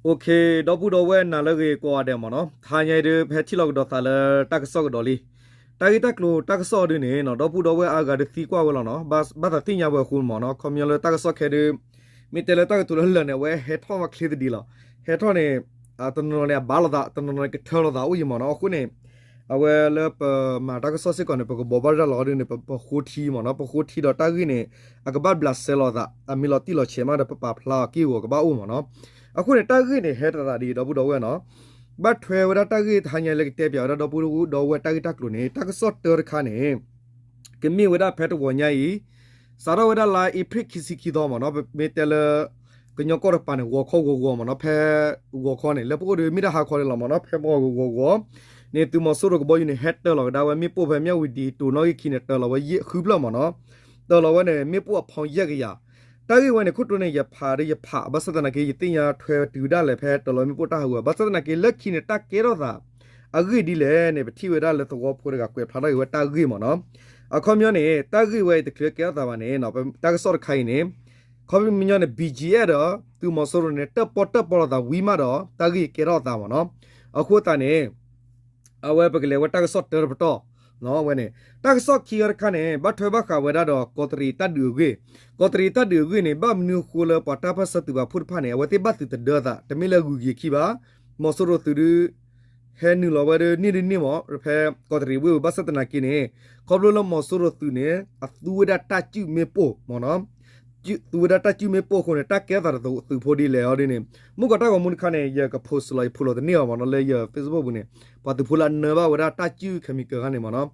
အိၣ်ခ့ ဒီပုၢ်ဒီဝဲၢ်နၤလၢအဂ့ၤကိးဂၤဒဲးမ့ၢ်နီၤ, တဟါညါအံၤဒုး ပဟဲထံၣ်လိာ်ကဒီးသးလၢတၢ်ကစီၣ်ကဒီးလံ. တၢ်ဂ့ၢ်တၢ်ကျိၤတၢ်ကစီၣ်အီၤဒုးန့ၣ်နီၤ ဒီပုၢ်ဒီဝဲၢ်အါဂၤဒုးသံကွၢ်ဝဲလီၤနီၤ, ဘၣ်သးသ့ၣ်ညါဝဲအဃိမ့ၢ်နီၤ, ခီပညီလၢတၢ်ကစီၣ်ခဲဒုး မ့ၢ်တဲလၢတၢ်ကတိၤလၢလၢာ်န့ၣ် အဝဲဟဲထီၣ်ဝဲချ့သဒံးလီၤ. ဟဲထီၣ်န့ၣ် တနီၤနီၤန့ၣ် အဘၣ်လိာ်သး, တနီၤနီၤန့ၣ် ကထၢလိာ်သးအိၣ်ယံၤမ့ၢ်နီၤ. အဃိန့ၣ် အဝဲလၢပမၤတၢ်ကစီၣ်စ့ၢ်ကီးန့ၣ် ပကဘိးဘၣ်ရၤလီၤအီၤဒုးန့ၣ် ပဃိထံမ့ၢ်နီၤ, ပဃိထံဒီးတၢ်ဂ့ၢ်န့ၣ် အကဘၣ်ဘျးစဲလိာ်သး, အမ့ၢ်လီၤတံၢ်လီၤဆဲးမးဒီး ပပာ်ဖျါအီၤက့ၢ်ဂီၤကဘၣ်အိၣ်မ့ၢ်နီၤ. အဃိန့ၣ် တၢ်ဂ့ၢ်န့ၣ် ဟဲတသးဒ်အံၤ ဒီပုၢ်ဒီဝဲၢ်နီၤ, ဘၣ်ထွဲဝဲဒၣ်တၢ်ဂ့ၢ်တဟါညါလၢကတဲပၠးဝဲဒၣ်ဒီပုၢ်ဒီဝဲၢ်တၢ်ဂ့ၢ်တၢ်ကျိၤန့ၣ် တၢ်ကစီၣ်တၢတခါန့ၣ် ကမ့ၢ်ဝဲဒၣ်ဖဲတဂီၤညါအံၤ စးထီၣ်ဝဲဒၣ်လါအ့ဖြ့ၣ်ခံဆံခံသီမ့ၢ်နီၤ, ပမ့ၢ်တဲလၢ ကညီကီၢ်တကပၤန့ၣ် ဂီၤခီဂီၤဂီၤမ့ၢ်နီၤ, ဖဲဂီၤခီန့ၣ် လၢပအိၣ်ဒီးမ့ၢ်ဒၣ်ဟါခီန့ၣ်လီၤမ့ၢ်နီၤ, ဖဲမုၢ်ဂီၤဂီၤန့ၣ် သုးမီၤစိရိၤကဘီယူၤန့ၣ် ဟဲတၢၤလီၤကဒါဝဲမ့ၣ်ပိၢ်ဖဲမၠၣ်ဝံၤဒံး တိၤနီၣ်ဂံၢ်ခံန့ၣ် တၢၤလီၤဝဲဃုဖျၢၣ်မ့ၢ်နီၤ, တၢၤလီၤဝဲန့ၣ် မ့ၣ်ပိၢ်အဖီယဲၢ်ကယၤ တၢ်ဂ့ၢ်ဝဲန့ၣ် ခိၣ်တိန့ၣ် ယဖးဒီးယဖး ဘၣ်ဆၣ်သနာ်က့ ယသ့ၣ်ညါထွဲတုၤဒၣ်လဲာ်ဖဲတၢၤလီၤမ့ၣ်ပိၢ်တၢ်ဟးဂီၤ, ဘၣ်ဆၣ်သနာ်က့ လၢခံန့ၣ် တၢ်ကဲထီၣ်သး အဂ့ၢ်ဒ်လဲၣ်န့ၣ် ပထံၣ်ဝဲဒၣ်လၢသဝီဖိတဂၤကွဲးဖျါထီၣ်က့ၤဝဲတၢ်ဂ့ၢ်မ့ၢ်နီၤ. အခီပညီန့ၣ် တၢ်ဂ့ၢ်ဝဲအံၤတချုးကဲထီၣ်သးဘၣ်န့ၣ် တၢ်ကစီၣ်တခါအံၤန့ၣ် အခီပညီန့ၣ် ဘံၣ်ကၠံၣ်အဲၣ် ဒီး သုးမီၤစိရိၤန့ၣ် တၢၣ်ပီၣ်တၢၣ်ပီလိာ်သးဝံၤမးဒီး တၢ်ဂ့ၢ်ကဲထီၣ်သးမ့ၢ်နီၤ. အဃိသတးန့ၣ် အဝဲပကလဲၤဝဲတၢ်ကစီၣ်တၢတပတီၢ်ဝဲန့ၣ်, တၢ်ကစီၣ်ခံဂၤတခါန့ၣ် ဘၣ်ထွဲဘၣ်ဃးဝဲဒၣ်ဒီး ကီးတရံးတၢ်ဒုးအဂ့ၢ်, ကီးတရံးတၢ်ဒုးအဂ့ၢ်န့ၣ် ဘၣ်မနုၤအဃိလၢပှၤတၢ်ပၢၢ်ဆၢသုးပာ်ဖှိၣ်တဖၣ်န့ၣ် အဝဲသ့ၣ်ဘၣ်သုးတဒၢသး တမ့ၢ်လၢအဂုၤက့ၤခံဘၣ်. မီၤစိရိၤသုးဒုး ဟဲနုာ်လီၤဝဲဒၣ်န့ၢ်ဒ်န့ၢ်မ့ၢ် ဖဲကီးတရံးဝ့ၢ်ဝဲ ဘၣ်ဆၣ်သနာ်က့န့ၣ် ခီဖျိလၢမီၤစိရိၤသုးန့ၣ် အသူဝဲဒၣ်တၢ်စုၣ်မ့ၣ်ပိၢ်မ့ၢ်နီၤ သူဝဲဒၣ်တၢ်စုၣ်မ့ၣ်ပိၢ်အဃိန့ၣ် တၢ်ကဲထီၣ်သးဒီးသုးဖိဒ်လဲၣ်အီၤဒ်န့ၣ် မုၢ်ကီးတၢ်ဂီၤမူတခါန့ၣ် ယက post လီၤ ယ post လီၤတန့ၢ်ဘၣ်မ့ၢ်နီၤ လၢယ Facebook ပူၤန့ၣ် ပှၤသုးဖိလၢအနၢဘၣ်ဝဲဒၣ်တၢ်စုၣ် chemical ခါန့ၣ်မ့ၢ်နီၤ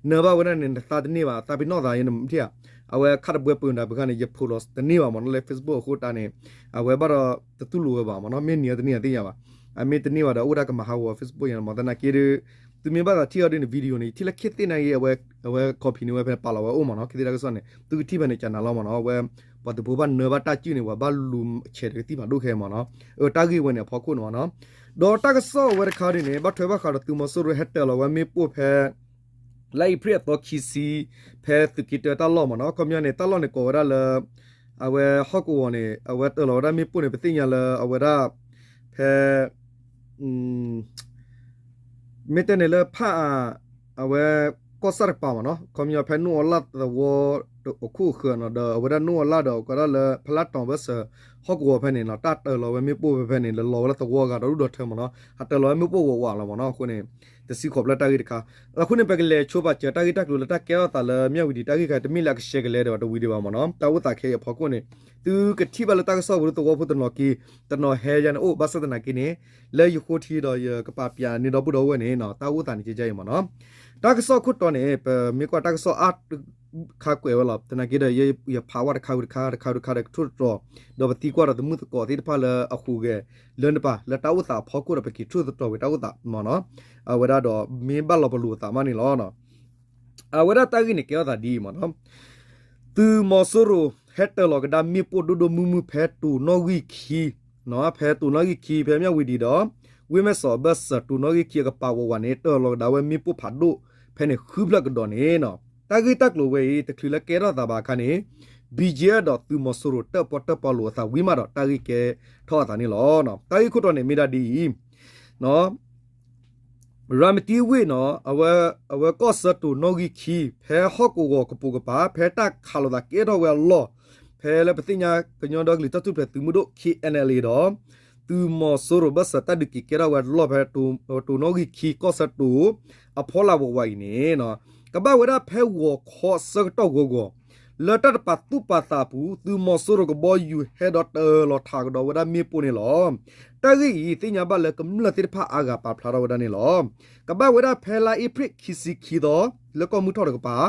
နၢဘၣ်ဝဲဒၣ်န့ၣ် နသးတန့ၢ်ဘၣ် သးပ့ၤနီၣ်သးယနမထံၣ်ဧါ အဝဲခါတပွဲပၢၤဒၣ်ပခါန့ၣ် ယ post လီၤတန့ၢ်ဘၣ်မ့ၢ်နီၤ လၢ Facebook အဃိတၢ်န့ၣ် အဝဲဘၣ်ဒီးတတူၢ်လိာ်ဝဲဘၣ်မ့ၢ်နီၤ မ့ၢ်နံၤအီၤတန့ၢ်အီၤသ့ၣ်ညါဘၣ် အမ့ၢ်တန့ၢ်ဘၣ်ဒီး အိၣ်ဒၣ်ကမၤဟးဂီၤ Facebook ယၤမ့ၢ်သနာ်က့ဒီး သုမ့ၢ်ဘၣ်သးထံၣ်အီၤဒ်န့ၣ် video န့ၣ် ယထံၣ်လၢခ့သ့ၣ်နာ်က့ အဝဲ copy န့ၢ်ဝဲဖဲန့ၣ် ပာ်လီၤဝဲအိၣ်မ့ၢ်နီၤ ခ့သ့ၣ်တၢ်ကစီၣ်န့ၣ် သုကထံၣ်ဖဲန့ၣ် ကနၤလီၤမ့ၢ်နီၤ အဝဲ ပှၤသုးဖိဘၣ်နၢဘၣ်တၢ်စုၣ်န့ၣ် ပှၤဘၣ်လူၤဆဲးတကသံၣ်ဖးဒိၣ်ခဲမ့ၢ်နီၤ အတၢ်ဂ့ၢ်ဝဲန့ၣ် အဖီခိၣ်န့ၣ်မ့ၢ်နီၤ ဒီးတၢ်ကစီၣ်အဝဲတခါဒ်န့ၣ် ဘၣ်ထွဲဘၣ်ဃးဒီးသုးမီၤစိရိၤဟဲတၢၤလီၤဝဲမ့ၣ်ပိၢ်ဖဲ လါအ့ဖြ့ၣ်အသီခံဆံ ဖဲသုးက့တၢတၢ်လီၢ်မ့ၢ်နီၤ အခီပညီန့ၣ် တၢ်လီၢ်န့ၣ်ကိးဝဲဒၣ်လၢ အဝဲဟီၣ်ကဝီၤန့ၣ် အဝဲတၢၤလီၤဝဲဒၣ်မ့ၣ်ပိၢ်န့ၣ် ပသ့ၣ်ညါလၢအဝဲဒၣ် ဖဲ မ့ၢ်တဲန့ၣ်လၢဖးအါ အဝဲ ကီၢ်ဆၣ်တကပၤမ့ၢ်နီၤ ခီပညီဖဲနအိၣ်အီလၣ်သဝီ အခိၣ်အဃၢၤနီၤ ဒီးအဝဲဒၣ်နအိၣ်အီလၣ်ဒီး ကီးဒၣ်လၢဖလၢ်တီၤဘၢၣ်စၢၤ ဟီၣ်ကဝီၤဖဲန့ၣ်နီၤ တၢ်တၢၤလီၤဝဲမ့ၣ်ပိၢ်ဖဲဖဲန့ၣ် လီၤလီၤဝဲလၢသဝီအဂၤဒီဒူၣ်ဒီထၢမ့ၢ်နီၤ ဟးတၢၤလီၤဝဲမ့ၣ်ပိၢ်ဝးဝးလီၤမ့ၢ်နီၤ အဃိန့ၣ် တဆံဃိးဖျၢၣ်တၢ်ဂ့ၢ်တခါ အဃိန့ၣ် ပကလဲၤဆိပာ်စၢၤတၢ်ဂ့ၢ်တၢ်ကျိၤလၢတၢ်ကဲထီၣ်သးလၢမၠၣ်ဝံၤဒံးတၢ်ဂ့ၢ်ခါ တမ့ၢ်လၢအကရှဲကလဲာ်ဒီးတဝံၤဒံးဘၣ်မ့ၢ်နီၤ တၢ်အိၣ်သးခဲအံၤအဖီခိၣ်န့ၣ် သုကထံၣ်ဘၣ်လၢတၢ်ကစီၣ်ပူၤလၢသဝီဖိတနီၤက့ တနီၤဟဲယါန့ၣ်အိၣ် ဘၣ်ဆၣ်သနာ်က့န့ၣ် လၢယဃိထံဒီးယကပာ်ပၠးန့ၢ်ဒီပုၢ်ဒီဝဲၢ်န့ၣ် တၢ်အိၣ်သးန့ၣ်ကဲယါအံၤမ့ၢ်နီၤ တၢ်ကစီၣ်ခိၣ်တီန့ၣ် ပမ့ၢ်ကွၢ်တၢ်ကစီၣ်အါ ခါကွဲးဝဲလီၤ သနာ်က့ဒီး ယဖးဝဲတခါဝံၤတခါ တခါဝံၤတခါဒီးကထိၣ်သတြီၤ ဒီးပသံကွၢ်ဒီးသမုၣ်သကိးသ့ၣ်တဖၣ်လၢအဟူးဂဲၤလၢနပၤ လၢတၢ်အိၣ်သးအဖီခိၣ်ဒီးပက့ၤထိၣ်သတြီၤဝံၤတၢ်အိၣ်သးမ့ၢ်နီၤ အဝဲဒၣ်ဒီးမ့ၢ်ဘၣ်လီၤပလိာ်အသးမးန့ၣ်လီၤ အဝဲဒၣ်တၢ်ဂ့ၢ်န့ၣ်ကဲထီၣ်သးဒ်အံၤမ့ၢ်နီၤ သုးမီၤစိရိၤဟဲတၢၤလီၤကဒါမ့ၣ်ပိၢ်ဒိၣ်ဒိၣ်မုၢ်မုၢ်ဖဲတိၤနီၣ်ဂံၢ်ခံ ဖဲတိၤနီၣ်ဂံၢ်ခံ ဖဲမၠၣ်ဝံၤဒံးဒီး ဝ့ၢ်မဲၢ်စီးအဘၢၣ်စၢၤတိၤနီၣ်ဂံၢ်ခံအကပၤဝးဝးန့ၣ် တၢၤလီၤကဒါဝဲမ့ၣ်ပိၢ်ဖးဒိၣ်ဖဲန့ၣ်ဃုဖျၢၣ်ကဒီးန့ၣ် တၢ်ဂ့ၢ်တၢ်ကျိၤဝဲအံၤ တချုးလၢကဲထီၣ်သးဘၣ်အခါန့ၣ် ဘံၣ်ကၠံၣ်အဲၣ် ဒီးသုးမီၤစိရိၤတၢၣ်ပီၣ်တၢၣ်ပီလိာ်အသးဝံၤမးဒီး တၢ်ဂ့ၢ်ကဲထီၣ်အသးန့ၣ်လီၤ. တၢ်ဂ့ၢ်ခိၣ်တီန့ၣ်မ့ၢ်ဒၣ်ဒ်အံၤ ရၤမတံဝ့ၢ်နီၤ အဝဲကီၢ်ဆၢတိၤနီၣ်ဂံၢ်ခံ ဖဲဟီၣ်ကဝီၤကပိာ်ကပၤ ဖဲတၢ်ခးလိာ်သးကဲထီၣ်ဝဲအလီၢ် ဖဲလၢပသ့ၣ်ညါကညီဒီကလုာ်တၢ်ထူၣ်ဖျဲးသုးမုၢ်ဒိၣ် K N L A ဒီး သုးမီၤစိရိၤဘၢၣ်စၢၤတၢ်ဒုးက့ၤကဲထီၣ်ဝဲအလီၢ်ဖဲတိၤနီၣ်ဂံၢ်ခံ ကီၢ်ဆၢတိၤ အဖီလာ်ဝးဝးအံၤန့ၣ် ကဘၣ်ဝဲဒၣ်ဖဲဂီၤခီဆၢကတီၢ်ဂီၤဂီၤ လၢတၢ်တပာ်သူၣ်ပာ်သးအပူၤ သုးမီၤစိရိၤကဘီယူၤဟဲဒီးတၢၤလီၤထးကဒီးဝဲဒၣ်မ့ၣ်ပိၢ်န့ၣ်လီၤ. တၢ်ဂ့ၢ်အံၤ သ့ၣ်ညါဘၣ်လၢကမျၢၢ်သ့ၣ်တဖၣ်အါဂၤပာ်ဖျါထီၣ်ဝဲဒၣ်န့ၣ်လီၤ. ကဘၣ်ဝဲဒၣ်ဖဲလါအ့ဖြ့ၣ်ခံဆံခံသီ လၢကီၢ်မုၢ်ထီၣ်တကပၤ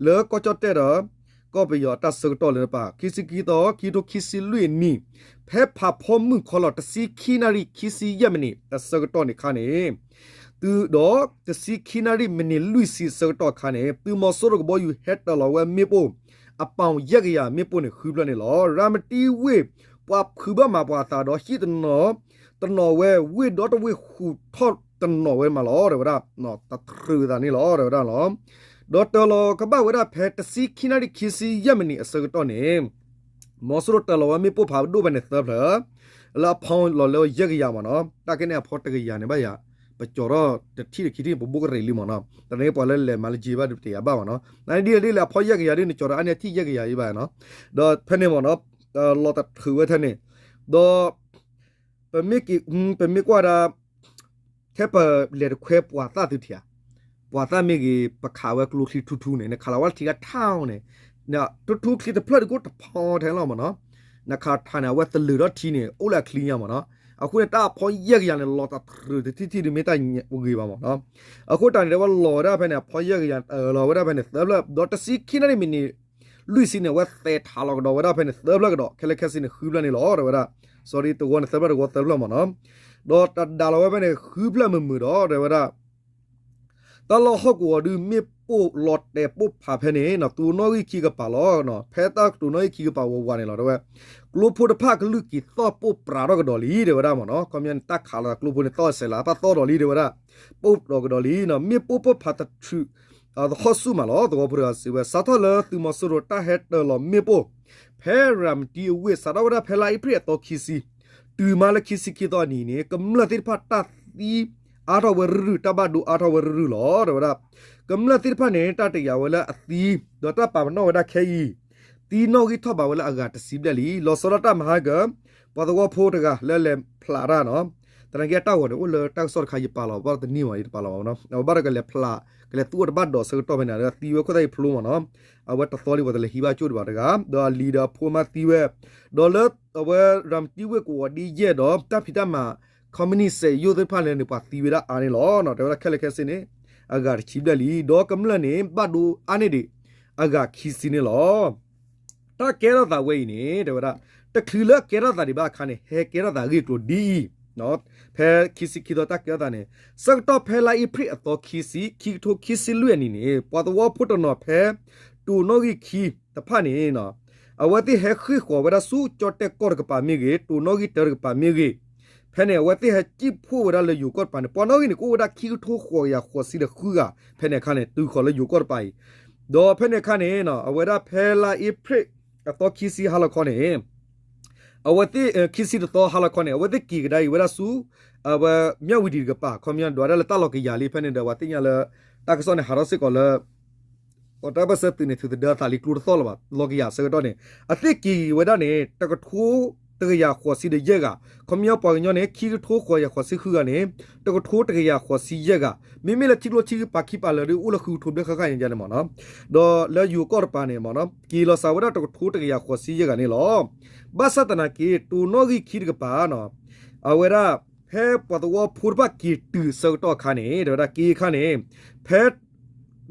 လၢကီၢ်ကၠီၣ်တဲၣ်ဒီး ကီၢ်ပယီၤအတၢ်ဆၢကတီၢ်လၢတပၤ ခံဆံခံသီ ခံကထိခံဆံလွံၢ်အနံၣ် ဖဲဖးဖီမုၢ်ခီလီၤ တဆံခံနၣ်ရံၣ် ခံဆံယဲၢ်မံးနံးအဆၢကတီၢ်န့ၣ်အခါန့ၣ် သုးဒီး တဆံခံနၣ်ရံၣ်မံးနံးလွံၢ်ဆံအဆၢကတီၢ်အခါန့ၣ် သုးမီၤစိရိၤကဘီယူၤဟဲတၢၤလီၤဝဲမ့ၣ်ပိၢ် အပီၣ်ယဲၢ်ကယၤမ့ၣ်ပိၢ်န့ၣ်ဃုဖျၢၣ်န့ၣ်လီၤ. ရၤမတံဝ့ၢ် ပှၤဖုးဘၣ်မၤပှၤအသးဒီးဟံၣ်တနီၤ တနီၤဝဲ ဝ့ၢ်ဒီတဝ့ၢ်ဃုာ်ထီၣ်တနီၤဝဲမးလီၤ တဲဝဲဒၣ် တတြၢၤသးန့ၣ်လီၤ တဲဝဲဒၣ်လီၤ. ဒီးတၢၤလီၤကဘၣ်ဝဲဒၣ်ဖဲတဆံခံနၣ်ရံၣ်ခံဆံယဲၢ်မံးနံးအဆၢကတီၢ်န့ၣ် မီၤစိရိၤတၢၤလီၤဝဲမ့ၣ်ပိၢ်ဖးဒိၣ်ဖဲန့ၣ်သၢဖျၢၣ် လၢအဖီလီၤလၢယဲၢ်ကယၤမ့ၢ်နီၤ, တၢ်ကဲန့ၣ်အဖီတကယၤန့ၣ်ဘၣ်ယၤ, ပကၠီၤထီၣ်တထံၣ်တခံထံၣ် ပဘိၣ်ကရံးလံမ့ၢ်နီၤ, တၢ်န့ၣ်ပှၤလၢလဲၤမၤလၢယ့ဘၣ်ဒီးပတယာ်ဘၣ်မ့ၢ်နီၤ, နဒ်လဲၣ်ဒ်လဲၣ်အဖီယဲၢ်ကယၤဒ်နကၠီၤဒီးအါန့ၢ်အထံၣ်ယဲၢ်ကယၤအံၤဘၣ်နီၤ, ဒီးဖဲန့ၣ်မ့ၢ်နီၤ, လီၤတထုးဝဲထဲန့ၣ်, ဒီး ပမ့ၢ်ကွၢ်ဒၣ် ထဲပလဲၤတခွဲပှၤသၣ်သုထံၣ်ဧါ, ပှၤသၣ်မ့ၢ်ဂ့ၤ ပခးဝဲကျိချံထူထူန့ၣ် နခးလီၤဝဲထံဂၤထါန့ၣ်, ထူထူချံတဖျၢၣ်တကိၣ်တဖီထဲလီၤမ့ၢ်နီၤ, နခးထးန့ၣ် အဝဲသလုးထီၣ်ထံန့ၣ် အိၣ်လၢအချံညါမ့ၢ်နီၤ, အဃိန့ၣ်တၢ်အဖီယဲၢ်ကယၤန့ၣ် လီၤတတြူးတထံၣ်ထံၣ်ဒုးမ့ၢ်တၢ်ဂ့ၤဘၣ်မ့ၢ်နီၤ, အဃိတၢ်န့ၣ် တဲဝဲလီၤဝဲဒၣ်ဖဲန့ၣ် အဖီယဲၢ်ကယၤ လီၤဝဲဒၣ်ဖဲန့ၣ်သၢဖျၢၣ် ဒီးတဆံခံနၣ်ရံၣ်မံးနံး လွံၢ်ဆံန့ၣ် အဝဲသဲးထးလီၤကဒီးဝဲဒၣ်ဖဲန့ၣ်သၢဖျၢၣ်ကဒီး ခဲလၢာ်ခဲဆ့န့ၣ် ဃုဖျၢၣ်န့ၣ်လီၤ တဲဝဲဒၣ်, sorry တဂီၤန့ၣ်သၢဖျၢၣ်တဂီၤသၢဖျၢၣ်မ့ၢ်နီၤ, ဒီးတဒါလီၤဝဲဖဲန့ၣ် ဃုဖျၢၣ်မုာ်မုာ်ဒီး တဲဝဲဒၣ် တၢ်လီၢ်ဟီၣ်ကဝီၤဒုးမ့ၣ်ပိၢ်လီၤတဲာ်ပိၢ်ဖးဖဲန့ၣ် တိၤနီၣ်ဂံၢ်ခံကပၤလီၤ, ဖဲတၢ်တိၤနီၣ်ဂံၢ်ခံကပၤဝးဝးန့ၣ်လီၤ တဲဝဲ, ကျိဖိတဖၣ်ကလုၢ်က့ၤသီၣ်ပိၢ်ပြးထီၣ်ကဒီးလံ တဲဝဲဒၣ်မ့ၢ်နီၤ, ခီပညီန့ၣ် တၢ်ခးလီၤသးကျိဖိန့ၣ် သီၣ်စဲးလး ပၣ်သီၣ်ဒီးလံ တဲဝဲဒၣ်, ပိၢ်ဒီးကဒီးလံ, မ့ၣ်ပိၢ်ပိၢ်ဖးတထုး သဟီၣ်ဆူၣ်မးလီၤ, သဝီဖိတဂၤစံးဝဲ စးထီၣ်လၢသုးမီၤစိရိၤတၢ်ဟဲတၢၤလီၤမ့ၣ်ပိၢ် ဖဲရၤမတံအဝ့ၢ် စးထီၣ်ဝဲဒၣ်ဖဲလါအ့ဖြ့ၣ်အသီခံဆံ တုၤမးလၢခံဆံခံသီအနံၤန့ၣ် ကမျၢၢ်သ့ၣ်တဖၣ်တၢ်သံအါထီၣ်ဝဲရုၢ်ရုၢ် တၢ်ဘၣ်ဒိအါထီၣ်ဝဲရုၢ်ရုၢ်လီၤ တဲဝဲဒၣ်, ကမျၢၢ်သ့ၣ်တဖၣ်န့ၣ် တၢ်တယာ်ဝဲလၢအသံ ဒီးတၢ်ပာ်ပနီၣ်ဝဲဒၣ်ခဲအံၤ သံနီၣ်ဂံၢ်ထီၣ်ဘးဝဲလၢအဂၤတဆံဘျဲၣ်လံ, လီၤဆီဒၣ်တၢ်မဟါက ပှၤသဝီဖိတဂၤလၢလဲၤဖျးတၢ်နီၤ, သနာ်က့အတၢ်ဂီၤန့ၣ် အိၣ်လၢတၢ်ကစီၣ်တခါ ယပာ်လီၤဘၣ်တနံၣ်မး ယတပာ်လီၤဘၣ်နီၤ, အဝဲဘၣ်ဒီးကလဲၤဖျး ကလဲၤသူအီၤတဘၣ်ဒီးဆၢကတီၢ်ဖဲန့ၣ် ဒီးသံဝဲခိၣ်သၣ်အံၤဖျိမးနီၤ, အဝဲတသီလံ ပှၤတလဲၤဟံးဘၣ်ကၠိၣ်တဘၣ်တဂၤ ဒီးအလံၤဒီးအဖိမါသံဝဲ, ဒီးလၢအဝဲရၤမတံဝ့ၢ်ကဝီၤဒ်ယဲၢ်ဒီး တၢ်ဖံးတၢ်မၤ ခီမနံၣ်စဲးယိၣ်သ့ၣ်တဖၣ်လၢန့ၣ် ပှၤသံဝဲဒၣ်အါန့ၣ်လီၤ. တဲဝဲဒၣ်ခဲလၢာ်ခဲဆ့န့ၣ် အဂၤတဆံဘျဲၣ်လံ, ဒီးကမျၢၢ်န့ၣ် ဘၣ်ဒိအါန့ၢ်ဒံး အဂၤခံဆံန့ၣ်လီၤ. တၢ်ကဲထီၣ်သးဝဲအံၤန့ၣ် တဲဝဲဒၣ် တချုးလၢအကဲထီၣ်သးဒံးဘၣ်အခါန့ၣ် ဟဲကဲထီၣ်သးအဂ့ၢ်အကျိၤဒ်အံၤ, ဖဲခံဆံခံသီတၢ်ကဲထီၣ်သးန့ၣ် ဆၢကတီၢ်ဖဲလါအ့ဖြ့ၣ်အသီခံဆံ ခံကထိခံဆံလွံၢ်အနံၤန့ၣ် ပှၤသဝီဖိတနီၤဖဲ တိၤနီၣ်ဂံၢ်ခံတဖၣ်န့ၣ် အဝဲသ့ၣ်ဟဲဃ့ၢ်ဃီၤဝဲဒၣ်ဆူကၠီၣ်တဲၣ်ကီၢ်တကပၤမ့ၢ်ဂ့ၤ, တိၤနီၣ်ဂံၢ်တၢတကပၤမ့ၢ်ဂ့ၤ, ဖဲန့ၣ် အဝဲသ့ၣ်ဟဲစံၣ်ဖှိၣ်ဝဲဒၣ်လၢယိၤကီၢ်တကပၤန့ၣ် ပှၤနီၣ်ဂံၢ်န့ၣ် ကအိၣ်ဝဲဒၣ်ခံကထိဃိးကယၤဃိးဆံဒီးဃုဂၤ ဖဲန့ၣ်အခါန့ၣ် တုၤဃီၤလၢယိၤကီၢ်တကပၤအံၤ, ဒီးဖဲန့ၣ်အခါန့ၣ် အဝဲဒၣ်ဖဲလါအ့ဖြ့ၣ်အသီခံဆံဟါလီၤခီန့ၣ် အဝဲသ့ၣ် ခံဆံတသီဟါလီၤခီန့ၣ် အဝဲသ့ၣ်က့ၤကဒါအံၤဝဲဒၣ်ဆူ အဝဲမၠၣ်ဝံၤဒံးတကပၤ ခီပညီဒွးဒၣ်လၢတၢ်လီၤကယၤလံ ဖဲန့ၣ်ဒီး ပှၤသ့ၣ်ညါလၢ တၢ်ကစီၣ်န့ၣ် ဟးထီၣ်စ့ၢ်ကီးလၢ ပှၤတၢ်ပၢၢ်ဆၢသုးန့ၣ် ထုးသဒၢအသးလံကျိတသီၣ်လၢၤဘၣ် လီၤကယၤဆၢကတီၢ်န့ၣ် အသ့ၣ်က့ၤဝဲဒၣ်န့ၣ် တကထိတကယၤဃိးဆံဒီးယဲၢ်ဂၤ, ခီပညီပှၤကညီန့ၣ် ခံကထိဃိးကယၤဃိးဆံဃုဂၤန့ၣ် တကထိတကယၤဃိးဆံယဲၢ်ဂၤ, မ့မ့ၢ်လၢထံကျိထံကပၤခံပၤလၢာ်ဒီး အိၣ်လၢဃုကထိဘျဲၣ်ဃၣ်ဃၣ်ညါညါန့ၣ်မ့ၢ်နီၤ, ဒီးလၢယိၤကီၢ်တကပၤန့ၣ်မ့ၢ်နီၤ က့ၤလီၤစှၤဝဲဒၣ်တကထိတကယၤဃိးဆံယဲၢ်ဂၤန့ၣ်လီၤ. ဘၣ်ဆၣ်သနာ်က့ တိၤနီၣ်ဂံၢ်ခံတကပၤနီၤ အဝဲဒၣ် ဖဲပှၤသဝီဖိတဖၣ်က့ၤတုၤဆၢကတီၢ်အခါန့ၣ် တဲဝဲဒၣ်က့ၤအခါန့ၣ် ဖဲ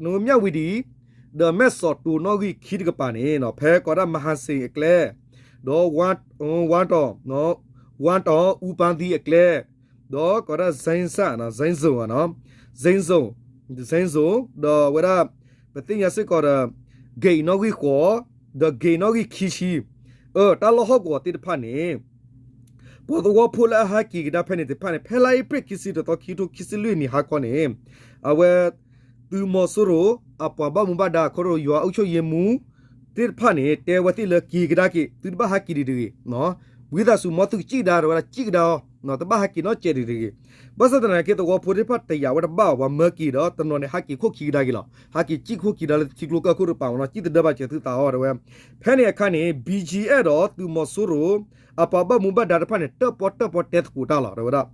မၠၣ်ဝံၤဒံး ဒီးမဲၢ်စီးတိၤနီၣ်ဂံၢ်ခံတကပၤန့ၣ် ဖဲကီးဒၣ်မဟါစ့ၣ်အကျဲ ဒီး ဝါတီၤ ဝါတီၤ အူပန်းသီအကျဲ ဒီးကီးဒၣ် ဇဲစၣ် ဇဲစိၤ ဇဲစိၤ ဒီးအဝဲဒၣ် ပသ့ၣ်ညါစ့ၢ်ကီးဒီး ဂ့ၤနီၣ်ဂံၢ်ဃိး ဒီးဂ့ၤနီၣ်ဂံၢ်ခံဆံ အၢ တၢ်လီၢ်ဟီၣ်ကဝီၤသ့ၣ်တဖၣ်န့ၣ် ပှၤသဝီဖိလၢအဟဲက့ၤကဒါဖဲန့ၣ်သ့ၣ်တဖၣ်န့ၣ် ဖဲလါအ့ဖြ့ၣ်ခံဆံတသီ ခံကထိခံဆံလွံၢ်နံၣ်ဟါခီန့ၣ် အဝဲ သုးမီၤစိရိၤ အပှၤဘၣ်မူဘၣ်ဒါ ခီဖျိယွၤအုပ်ချုပ်ရေးမှူး သ့ၣ်တဖၣ်န့ၣ် တဲဝဲသ့ၣ်လၢက့ၤကဒါက့ၤ သုတဘၣ်ဟဲက့ၤဒံးတဂ့ၤ ဝံသးစူၤ မ်သုကစံၣ်ကဒါ တဲဝဲဒၣ် စံၣ်ကဒါအီၤ တဘၣ်ဟဲက့ၤနီတစဲးဒံးတဂ့ၤ. ဘၣ်ဆၣ်သနာ်က့ သဝီဖိသ့ၣ်တဖၣ်တယာ်ဝဲတဘၣ်အီၤ ပှၤမၢက့ၤဒီး တနီၤန့ၣ် ဟဲက့ၤခိၣ်ခံကဒါက့ၤလီၤ. ဟဲက့ၤစံၣ်ခိၣ်ခံကဒါလၢထံကျိကၢၢ်ခိၣ်တကပၤမ့ၢ်နီၤ စံၣ်သဒၢဘၣ်စၢၤသုသးအီၤ တဲဝဲ. ဖဲန့ၣ်အခါန့ၣ် ဘံၣ်ကၠံၣ်အဲၣ် ဒီးသုးမီၤစိရိၤ အပှၤဘၣ်မူဘၣ်ဒါတဖၣ်န့ၣ် တၢၣ်ပီၣ်တၢၣ်ပီၣ်တဲသကိးတၢ်လီၤ တဲဝဲဒၣ်.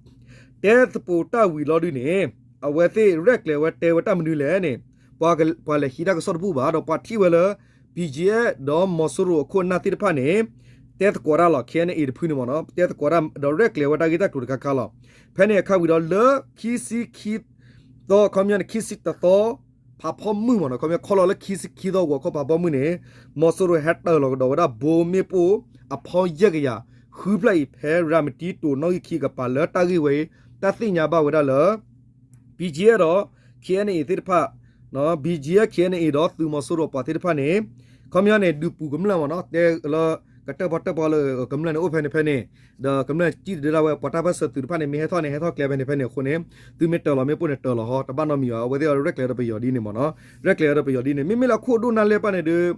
တဲသကိးတၢ်ဝံၤလီၤဒုးန့ၣ် အဝဲသ့ၣ်ရဲၣ်ကျဲၤဝဲတဲဝဲတၢ်မနုၤလဲၣ်န့ၣ် ပှၤလဲၤဟံးတၢ်ကစီၣ်တဘူၣ်ဘၣ် ဒီးပှၤထံၣ်ဝဲလၢ ဘံၣ်ကၠံၣ်အဲၣ် ဒီးမီၤစိရိၤအခိၣ်အနၢ်သ့ၣ်တဖၣ်န့ၣ် တဲသကိးတၢ်လီၤ ခဲအံၤန့ၣ်အံၤတဖုန့ၣ်မ့ၢ်နီၤ တဲသကိးတၢ်ဒီးရဲၣ်ကျဲၤဝဲတၢ်ဂ့ၢ်တၢ်ကျိၤတခါခါလီၤ. ဖဲန့ၣ်အခါဝံၤဒီးလၢခံဆံခံ သီ ခီပညီန့ၣ် ခံဆံတသီ ဖးဖီမုၢ်မ့ၢ်နီၤ ခီပညီခီလီၤလၢခံဆံခံသီဂီၤခီဖးဖီမုၢ်န့ၣ် မီၤစိရိၤဟဲတၢၤလီၤကဒီးဝဲဒၣ်ဘိမ့ၣ်ပိၢ်အဖီယဲၢ်ကယၤ ဃုဖျၢၣ်အံၤ ဖဲရၤမတံတိၤနီၣ်ဂံၢ်ခံကပၤလၢတၢ်ဂ့ၢ်ဝဲအံၤ တၢ်သ့ၣ်ညါဘၣ်ဝဲဒၣ်လၢ ဘံၣ်ကၠံၣ်အဲၣ် ဒီး ခဲအံၤန့ၣ်အံၤသ့ၣ်တဖၣ် ဘံၣ်ကၠံၣ်အဲၣ် ခဲအံၤန့ၣ်အံၤ ဒီးသုးမီၤစိရိၤအပှၤသ့ၣ်တဖၣ်န့ၣ် ခီပညီန့ၣ် ဒုးပူၤကမျၢၢ်မ့ၢ်နီၤ တဲလၢ ကတၢၣ်ပီၣ်တၢၣ်ပီၣ်လၢကမျၢၢ်န့ၣ်အိၣ်ဖဲန့ၣ်ဖဲန့ၣ် ဒီးကမျၢၢ်စံၣ်သဒၢဒၣ်ဝဲ ပှၤတၢ်ပၢၢ်ဆၢသုးတဖၣ်န့ၣ် မ့ၢ်ဟဲထီၣ်န့ၣ် ဟဲထီၣ်ကျဲဖဲန့ၣ်ဖဲန့ၣ်အဃိန့ၣ် သုမ့ၢ်တၢၤလီၤမ့ၣ်ပိၢ်န့ၣ် တၢၤလီၤဟီ တဘၣ်နီတမံၤဘၣ် အဝဲသ့ၣ်အီၤရဲၣ်ကျဲၤဒီးပယီၤဒ်န့ၣ်မ့ၢ်နီၤ ရဲၣ်ကျဲၤဒီးပယီၤဒ်န့ၣ် မ့မ့ၢ်လၢအခိၣ်ဒိၣ်နၢ်လဲၢ်တဖၣ်န့ၣ်ဒီး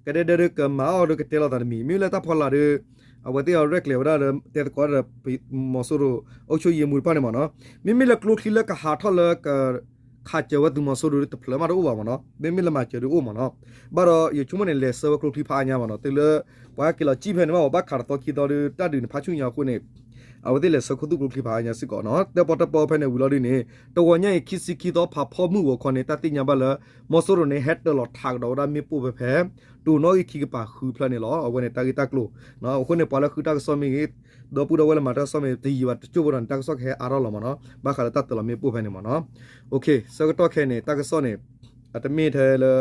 ကဒဲဒဲဒီးကမၤအီၤဒီးကတဲလီၤသးတမံၤ မ့မ့ၢ်လၢတၢ်ဖီလာ်ဒီး အဝဲသ့ၣ်အရဲၣ်ကျဲၤဝဲဒၣ်လၢ တဲသကိးဒီး သုးမီၤစိရိၤ အုပ်ချုပ်ရေးမှူးတဖၣ်န့ၣ်မ့ၢ်နီၤ, မ့မ့ၢ်လၢကျိချံလၢကဟးထီၣ်လၢ ခးစၢၤဝဲသုးမီၤစိရိၤတဖျၢၣ်မးတအိၣ်ဘၣ်မ့ၢ်နီၤ, မ့မ့ၢ်လၢမၤစၢၤဒုးအိၣ်မ့ၢ်နီၤ, ဘၣ်ဒီးယဆိကမိၣ်န့ၣ် လဲၤဆှၢဝဲကျိချံဖးအါညါမ့ၢ်နီၤ, တုၤလၢ ပှၤက့ၤလီၤစံၣ်ဖဲန့ၣ်မ့ၢ် ဘၣ်ခးတသီခံသီဒုး တၢ်ဒုးန့ၣ်ဖးဆူညါအဃိန့ၣ် အဝဲသ့ၣ်လဲၤဆှၢခူသူၣ်ကျိချံဖးအါညါစ့ၢ်ကီးနီၤ, တၢၣ်ပီၣ်တၢၣ်ပီဖဲန့ၣ်ဝံၤလီၤဒုးန့ၣ် တဂီၤညါအံၤ ခံဆံခံသီဖးဖီမုၢ်ဂီၤခီန့ၣ် တၢ်သ့ၣ်ညါဘၣ်လၢ မီၤစိရိၤန့ၣ် ဟဲတၢၤလီၤထးကဒီးဝဲဒၣ်မ့ၣ်ပိၢ်ဖဲဖဲ တိၤနီၣ်ဂံၢ်ခံကပၤဃုဖျၢၣ်န့ၣ်လီၤ. အဝဲန့ၣ်တၢ်ဂ့ၢ်တၢ်ကျိၤ အဃိန့ၣ် ပှၤလၢဃုတၢ်ကစီၣ်မ့ၢ်ဂ့ၤ ဒီပုၢ်ဒီဝဲၢ်လၢမၤတၢ်ကစီၣ်မ့ၢ်ဂ့ၤ တယံာ်ဘၣ်တကၠိၢ်ဖိဒီးန့ၣ် တၢ်ကစီၣ်ကဟဲအါထီၣ်လီၤမ့ၢ်နီၤ, ဘၣ်ဃးလၢတၢ်တၢၤလီၤမ့ၣ်ပိၢ်ဖဲန့ၣ်မ့ၢ်နီၤ. ဆၢကတီၢ်ခဲအံၤန့ၣ် တၢ်ကစီၣ်န့ၣ် အတမ့ၢ်ထဲလၢ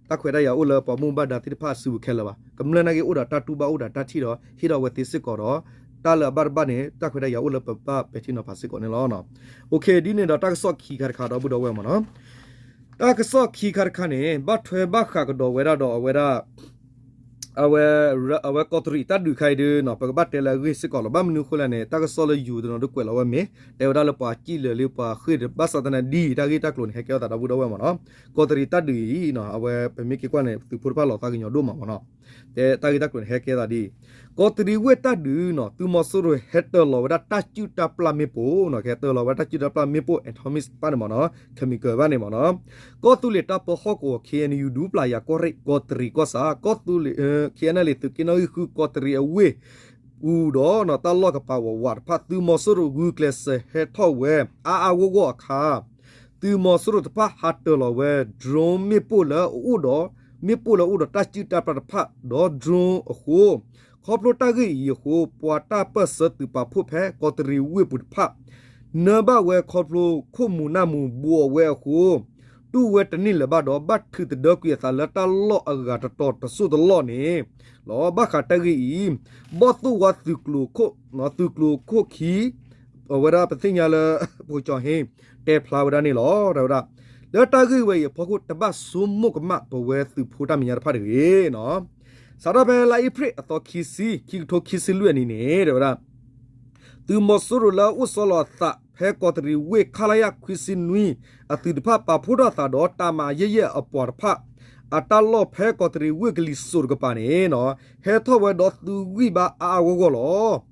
တၢ်ခွဲးတၢ်ယာ်အိၣ်လၢပှၤဘၣ်မူဘၣ်ဒါသ့ၣ်တဖၣ်စုပူၤခဲလၢာ်ဘၣ်, ကမျၢၢ်နာ်က့အိၣ်ဒီးတၢ်တူၢ်ဘၣ်အိၣ်ဒီးတၢ်ထံၣ်ဒီး ဟ့ၣ်ဒီးအဝဲသ့ၣ်စ့ၢ်ကီးဒီး တၢ်လၢအဘၣ်တဘၣ်န့ၣ် တၢ်ခွဲးတၢ်ယာ်အိၣ်လၢပဘၣ်ပဲာ်ထံနီၤဖးစ့ၢ်ကီးန့ၣ်လီၤ. ဒ်န့ၣ်ဒီးတၢ်ကစီၣ်ခံခါတခါ ဒီပုၢ်ဒီဝဲၢ်မ့ၢ်နီၤ, တၢ်ကစီၣ်ခံခါတခါန့ၣ် ဘၣ်ထွဲဘၣ်ဃးကဒီးဝဲဒၣ်ဒီးအဝဲဒၣ် အဝဲ အဝဲကီးတရံးတၢ်ဒုးခါအံၤဒုးနီၤ ပကဘၣ်တဲလၢအဂ့ၢ်စ့ၢ်ကီးလီၤ. ဘၣ်မနုၤအဃိလဲၣ်န့ၣ် တၢ်ကစီၣ်လၢယူၤတနီၤဒုးကွဲးလီၤဝဲမ့ၢ် တဲဝဲဒၣ်လၢပှၤစံၣ်လၢာ်လၢပှၤဃ့ၢ်ဘၣ်ဆၣ်သနာ်က့ တၢ်ဂ့ၢ်တၢ်ကျိၤန့ၣ် ဟဲကဲထီၣ်သးဒီပုၢ်ဒီဝဲၢ်မ့ၢ်နီၤ, ကီးတရံးတၢ်ဒုးအံၤ အဝဲပမ့ၢ်က့ၤကွၢ်န့ၣ် သုးဖိတဖၣ်လီၤသးကညီၤဒိၣ်မးမ့ၢ်နီၤ, တဲတၢ်ဂ့ၢ်တၢ်ကျိၤန့ၣ် ဟဲကဲသးဒ်အံၤ, ကီးတရံးဝ့ၢ်တၢ်ဒုးနီၤ သုးမီၤစိရိၤဟဲတၢၤလီၤဝဲဒၣ်တၢ်စုၣ်တၢ်ပျၢ်မ့ၣ်ပိၢ်နီၤ, ကဟဲတၢၤလီၤဝဲဒၣ်တၢ်စုၣ်တၢ်ပျၢ်မ့ၣ်ပိၢ် atomic ဘၣ်န့ၣ်မ့ၢ်နီၤ, chemical ဘၣ်န့ၣ်မ့ၢ်နီၤ, ကီၢ်သူလ့ၤတၢ်ပၢဟီၣ်ကဝီၤ ခ့ၣ်အဲၣ်ယူၣ် ဒူပျၢ်ယၤကီၢ်ရ့ၣ် ကီးတရံးကီၢ်ဆၣ် ကီၢ်သူလ့ၤ ခ့ၣ်အဲၣ်ယူၣ် သုးက့နီၣ်ဂံၢ်ဃုကီးတရံးအဝ့ၢ်ပူၤဒီး တၢ်လီၢ်ကပာ်ဝးဝးတဖၣ် သုးမီၤစိရိၤဂုာ်ကျဲးစၢးဟဲထီၣ်ဝဲ အါအါဂီၢ်ဂီၢ်အခါ သုးမီၤစိရိၤတဖၣ်ဟးတၢၤလီၤဝဲ drone မ့ၣ်ပိၢ်လၢအအိၣ်ဒီး မ့ၣ်ပိၢ်လၢအအိၣ်ဒီးတၢ်စုၣ်တၢ်ပျၢ်တဖၣ်ဒီး drone အဃိ ခီဖျိတၢ်ဂ့ၢ်အံၤအဃိ ပှၤတၢ်ပၢၢ်ဆၢသုးပာ်ဖှိၣ်ဖဲကီးတရံးဝ့ၢ်ပူၤတဖၣ် နၢဘၣ်ဝဲခီဖျိခိၣ်မူၤနၢ်မူၤဘှီးဝဲအဃိ တူၢ်ဝဲတန့ၢ်လၢၤဘၣ်ဒီး ဘၣ်ထုးသဒၢကွံာ်အသးလၢတၢ်လီၢ်အဂၤတတီၤတစိၢ်တလီၢ်န့ၣ်လီၤ. ဘၣ်ဃးတၢ်ဂ့ၢ်အံၤ ဘီၣ်သိၣ်ဝါသုးကျိၤခိၣ် သုးကျိၤခိၣ်ခံ အဝဲဒၣ်ပသ့ၣ်ညါလၢ ပကၠီၤဟ့ တဲဖျါဝဲဒၣ်န့ၣ်လီၤ. တဲဝဲဒၣ် လၢတၢ်ဂ့ၢ်ဝဲအံၤအဖီခိၣ် တဘၣ်ဆိကမိၣ်ကမၣ်ပဝဲသုးဖိတၢ်မဲာ်ညါတဖၣ်တဂ့ၤနီၤ. စးထီၣ်ဖဲလါအ့ဖြ့ၣ်အသီခံဆံ ခံကထိခံဆံလွံၢ်အနံၤန့ၣ် တဲဝဲဒၣ် သုးမီၤစိရိၤလၢအအိၣ်ဆီလီၤအသးဖဲကီးတရံးဝ့ၢ် ခလရ ခွံဆံနွံ အသုးတဖၣ်ပာ်ဖှိၣ်ထီၣ်အသးဒီးတၢ်မၤယဲၢ်ယဲၢ်အပှၤတဖၣ် အတၢ်လီၢ်ဖဲကီးတရံးဝ့ၢ်ကလံၤစိးတကပၤန့ၣ် ဟဲထီၣ်ဝဲဒီးသုးဂံၢ်ဘါအါအါဂီၢ်ဂီၢ်လီၤ.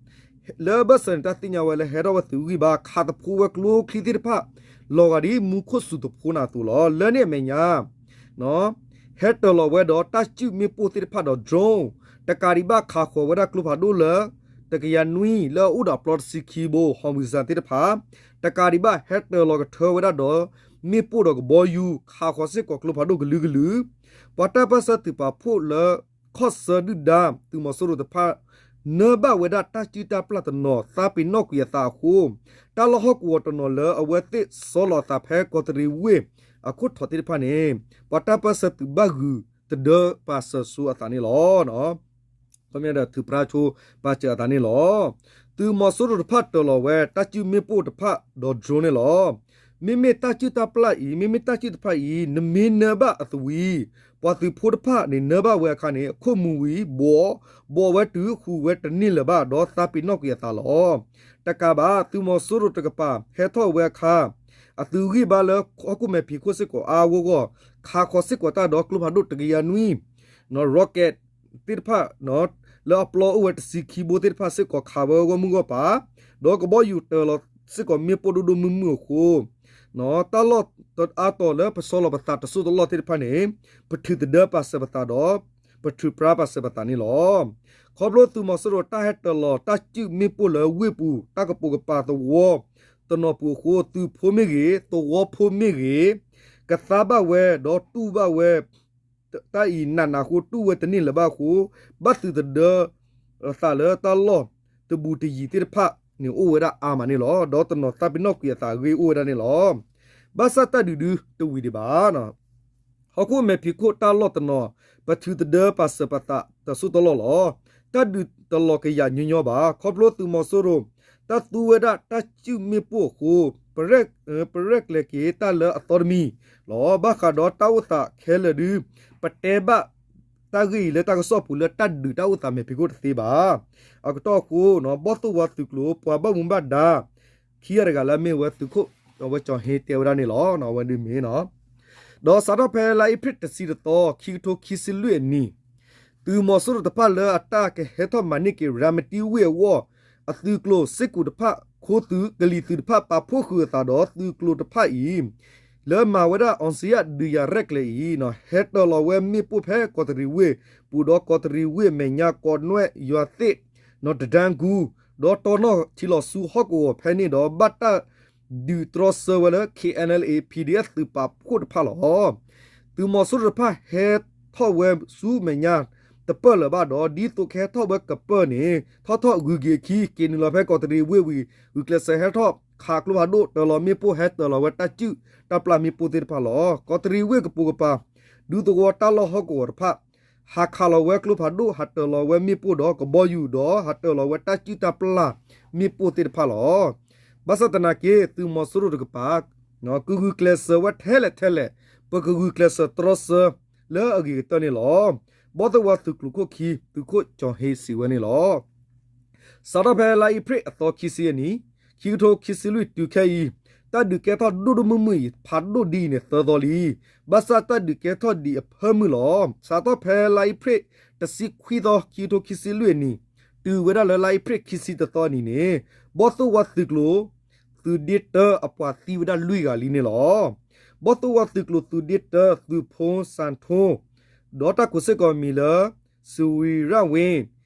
လၢဘၢၣ်စၢၤန့ၣ် တၢ်သ့ၣ်ညါဝဲလၢဟဲထီၣ်ဝဲသုးဂံၢ်ဘါ ခးသဖှိဝဲကျိချံသ့ၣ်တဖၣ် လီၤဂာ်ဒ်မူခိၣ်စူၤသဖှိနၤအသိးလီၤ. လၢန့ၣ်အမဲာ်ညါ ဟဲတၢၤလီၤဝဲဒီးတၢ်စုၣ်မ့ၣ်ပိၢ်သ့ၣ်တဖၣ်ဒီး drone တကးဒံးဘၣ်ခးဃီၤဝဲဒၣ်ကျိဖးဒိၣ်လၢ တကယၤနွံ လၢအအိၣ်ဒီးပျီတဆံခံဘိ ဟီၣ်ဝံၣ်စၢ်သ့ၣ်တဖၣ် တကးဒံးဘၣ်ဟဲတၢၤလီၤကထၢဝဲဒၣ်ဒီး မ့ၣ်ပိၢ်ဒီးကဘီယူၤ ခးဃီၤစ့ၢ်ကီးကျိဖးဒိၣ်ကလုာ်ကလုာ် ပှၤတၢ်ပၢၢ်ဆၢသုးပာ်ဖှိၣ်လၢ ခီၣ်ဆၢဒုၣ်ဒါ သုးမီၤစိရိၤတဖၣ် နၢဘၣ်ဝဲဒၣ်တၢ်စုၣ်တၢ်ပျၢ်တနီၤ သးပ့ၤနီၣ်ကွံာ်အသးအဃိ တၢ်လီၢ်ဟီၣ်ကဝီၤတနီၤလၢအဝဲသ့ၣ်ဆီလီၤအသးဖဲကီးတရံးဝ့ၢ်အခိၣ်ထီၣ်သ့ၣ်တဖၣ်န့ၣ် ပှၤတၢ်ပၢၢ်ဆၢသုးဘၣ်ဂုာ်သဒၢပာ်စၢၤဆူအသးန့ၣ်လီၤ. ခီပညီဒီးထုးဖျါဆိပာ်စၢၤအသးန့ၣ်လီၤ. သုးမီၤစိရိၤတဖၣ်တၢၤလီၤဝဲ တၢ်စုၣ်မ့ၣ်ပိၢ်တဖၣ်ဒီး drone န့ၣ်လီၤ. မ့မ့ၢ်တၢ်စုၣ်တၢ်ပျၢ်အံၤ မ့မ့ၢ်တၢ်စုၣ်တဖၣ်အံၤ နမ့ၢ်နၢဘၣ်အသဝံ ပှၤသုးဖိတဖၣ်န့ၣ် နၢဘၣ်ဝဲအခါန့ၣ် အခိၣ်မူၤဝံၤ ဘှီး ဘှီးဝဲတုၤဃူၤဝဲတန့ၢ်လၢၤဘၣ်ဒီးသးပ့ၤနီၣ်ကွံာ်အသးလီၤ. တကးဘၣ် သုးမီၤစိရိၤတကပၤဟဲထီၣ်ဝဲအခါ အသုးဂံၢ်ဘါလၢဟီၣ်ခိၣ်မဲာ်ဖံးခိၣ်စ့ၢ်ကီးအါအါဂီၢ်ဂီၢ် ခးဃီၤစ့ၢ်ကီးတၢ်ဒီးကျိဖးဒိၣ်တကယၤနွံ rocket သ့ၣ်တဖၣ် လၢအပျီအိၣ်ဝဲတဆံခံဘိသ့ၣ်တဖၣ်စ့ၢ်ကီးခးဝဲဂီၢ်မုၢ်ဂီၢ်ပၤ ဒီးကဘီယူၤတၢၤလီၤစ့ၢ်ကီးမ့ၣ်ပိၢ်ဒိၣ်ဒိၣ်မုၢ်မုၢ်အဃိ တၢ်လီၢ်အါတီၤလၢပဆီလီၤပသးတစိၢ်တလီၢ်သ့ၣ်တဖၣ်န့ၣ် ပထုးသဒၢပာ်စၢၤပသးဒီး ပထုးဖျါပာ်စၢၤပသးန့ၣ်လီၤ. ခီဖျိသုးမီၤစိရိၤတၢ်ဟဲတၢၤလီၤ တၢ်စုၣ်မ့ၣ်ပိၢ်လၢဝ့ၢ်ပူၤ တၢ်ကပိာ်ကပၤသဝီတနီၤပူၤအဃိ သုးဖိမ့ၢ်ဂ့ၤ သဝီဖိမ့ၢ်ဂ့ၤ ကသါဘၣ်ဝဲ ဒီးတူၢ်ဘၣ်ဝဲ တၢ်အံၤနးနးအဃိ တူၢ်ဝဲတန့ၢ်လၢၤဘၣ်အဃိ ဘၣ်သုးသဒၢအသးလၢတၢ်လီၢ်တဘူးတယံၤသ့ၣ်တဖၣ်န့ၣ် အိၣ်ဝဲဒၣ်အါမးန့ၣ်လီၤ. ဒီးတနီၤသးပ့ၤနီၣ်ကွံာ်အသးအဂ့ၢ်အိၣ်ဝဲဒၣ်န့ၣ်လီၤ. ဘၣ်ဆၣ်တၢ်ဒုးဒုတဝံၤဒံးဘၣ်. ဟီၣ်ခိၣ်မဲာ်ဖံးခိၣ်တၢ်လီၢ်တနီၤ ပထုးသဒၢပာ်စၢၤပသးတစိၢ်တလီၢ်လီၤ. တၢ်ဒုးတလီၤကယာ်ညီညီဘၣ်. ခီဖျိသုးမီၤစိရိၤ တၢ်သူဝဲဒၣ်တၢ်စုၣ်မ့ၣ်ပိၢ်အဃိ ပရဲၣ်ကျဲၤက့ၤတၢ်လၢအသီတမံၤလီၤ. ဘၣ်ဃးဒီးတၢ်အိၣ်သးခဲလၢာ်ဒု ပတဲဘၣ်တၢ်ဂ့ၢ်အံၤလၢတၢ်ကစီၣ်ပူၤလၢတၢ်ဒုးတၢ်အိၣ်သးမဲာ်ဖံးခိၣ်တသ့ဘၣ်. အကတီၢ်အဃိ ဘီၣ်သိၣ်ဝါသုးကျိၤ ပှၤဘၣ်မူဘၣ်ဒါ ခံဂၤတဂၤလၢအမ့ၢ်ဝဲသုးခိၣ် အဝဲကၠီၤဟ့တဲဝဲဒၣ်န့ၣ်လီၤ. အဝဲဒုးမ့ၢ်နီၤ ဒီးစးထီၣ်ဖဲလါအ့ဖြ့ၣ်တဆံတသီ ခံကထိခံဆံလွံၢ်အနံၤ သုးမီၤစိရိၤတဖၣ်လၢအတၢ်ကဟဲထီၣ်မၤန့ၢ်က့ၤ ရၤမတံဝ့ၢ်အဂီၢ် အသုးကျိၤစ့ၢ်ကီးတဖၣ် ခိသုးကလံၤသုးတဖၣ် ပာ်ဖှိၣ်ဃုာ်အသးဒီးသုးကျိၤတဖၣ်အံၤ လၢမၤဝဲဒၣ် အောင်ဇေယျ ဒုးယၤရဲၣ်ကျဲၤအံၤ ဟဲတၢၤလီၤဝဲမ့ၣ်ပိၢ်ဖဲကီးတရံးဝ့ၢ်ပူၤဒီး ကီးတရံးဝ့ၢ်မဲာ်ညါ ကီးနွဲၣ် ယွၤသ့ၣ် တဒၢကူ ဒီးတီနီၣ်ထံလီၤဆူဟီၣ်ကဝီၤဖဲန့ၣ်ဒီး ဘၣ်တၢ်ဒုးတြီဆၢဝဲလၢ K N L A P D F သုးပာ်ဖှိၣ်တဖၣ်လီၤ. သုးမီၤစိရိၤတဖၣ်ဟဲထီၣ်ဝဲဆူမဲာ်ညါတပၢၢ်လၢၤဘၣ်ဒီး ဒ်သိးကဟဲထီၣ်ဝဲကပၢၢ်န့ၣ် ထီၣ်ထီၣ်ဂုၤက့ၤအခံ က့ၤနုာ်လီၤဖဲကီးတရံးဝ့ၢ်ဝံၤ ဂုာ်ကျဲးစၢးဟဲထီၣ်ခးကျိဖးဒိၣ် တၢၤလီၤမ့ၣ်ပိၢ် ဟဲတၢၤလီၤဝဲတၢ်စုၣ်တၢ်ပျၢ်မ့ၣ်ပိၢ်သ့ၣ်တဖၣ်လီၤ. ကီးတရံးဝ့ၢ်ကပိာ်ကပၤ ဒူသဝီတၢ်လီၢ်ဟီၣ်ကဝီၤတဖၣ် ဟးခးလီၤဝဲကျိဖးဒိၣ် ဟးတၢၤလီၤဝဲမ့ၣ်ပိၢ်ဒီးကဘီယူၤဒီး ဟးတၢၤလီၤဝဲတၢ်စုၣ်တၢ်ပျၢ်မ့ၣ်ပိၢ်သ့ၣ်တဖၣ်လီၤ. ဘၣ်ဆၣ်သနာ်က့ သုးမီၤစိရိၤတကပၤ ကဂုာ်ကျဲးစၢးဝဲထဲလဲၣ်ထဲလဲၣ် ပကဂုာ်ကျဲးစၢးတြီဆၢလၢအဂ့ၤကတၢၢ်န့ၣ်လီၤ. ဘီၣ်သိၣ်ဝါသုးကျိၤခိၣ်ခံ သုးခိၣ်ကၠီၤဟ့စံးဝဲန့ၣ်လီၤ. စးထီၣ်ဖဲလါအ့ဖြ့ၣ်အသီခံဆံအနံၤ ခံကထိခံဆံလွံၢ်တုၤခဲအံၤ တၢ်ဒုးကဲထီၣ်ဒိၣ်ဒိၣ်မုၢ်မုၢ်အံၤ ဖးဒိၣ်ဒ်အံၤန့ၣ် သၢသီလံ. ဘၣ်ဆၣ်တၢ်ဒုးကဲထီၣ်ဒံးအဖၢမုၢ်လီၤ. စးထီၣ်ဖဲလါအ့ဖြ့ၣ်တဆံခွံသီ ခံကထိခံဆံလွံၢ်အနံၤ တုၤဝဲဒၣ်လၢလါအ့ဖြ့ၣ်ခံဆံတသီအနံၤန့ၣ် ဘီၣ်သိၣ်ဝါသုးကျိၤ သုးဒ့တၢအပှၤသံဝဲဒၣ်လွံၢ်ဂၤလံန့ၣ်လီၤ. ဘီၣ်သိၣ်ဝါသုးကျိၤသုးဒ့တၢ သုးဖိစၣ်ထိ ဒီးတၢ်ကိးစ့ၢ်ကီးမံၤလၢ စူၤဝံၤရၣ်ဝ့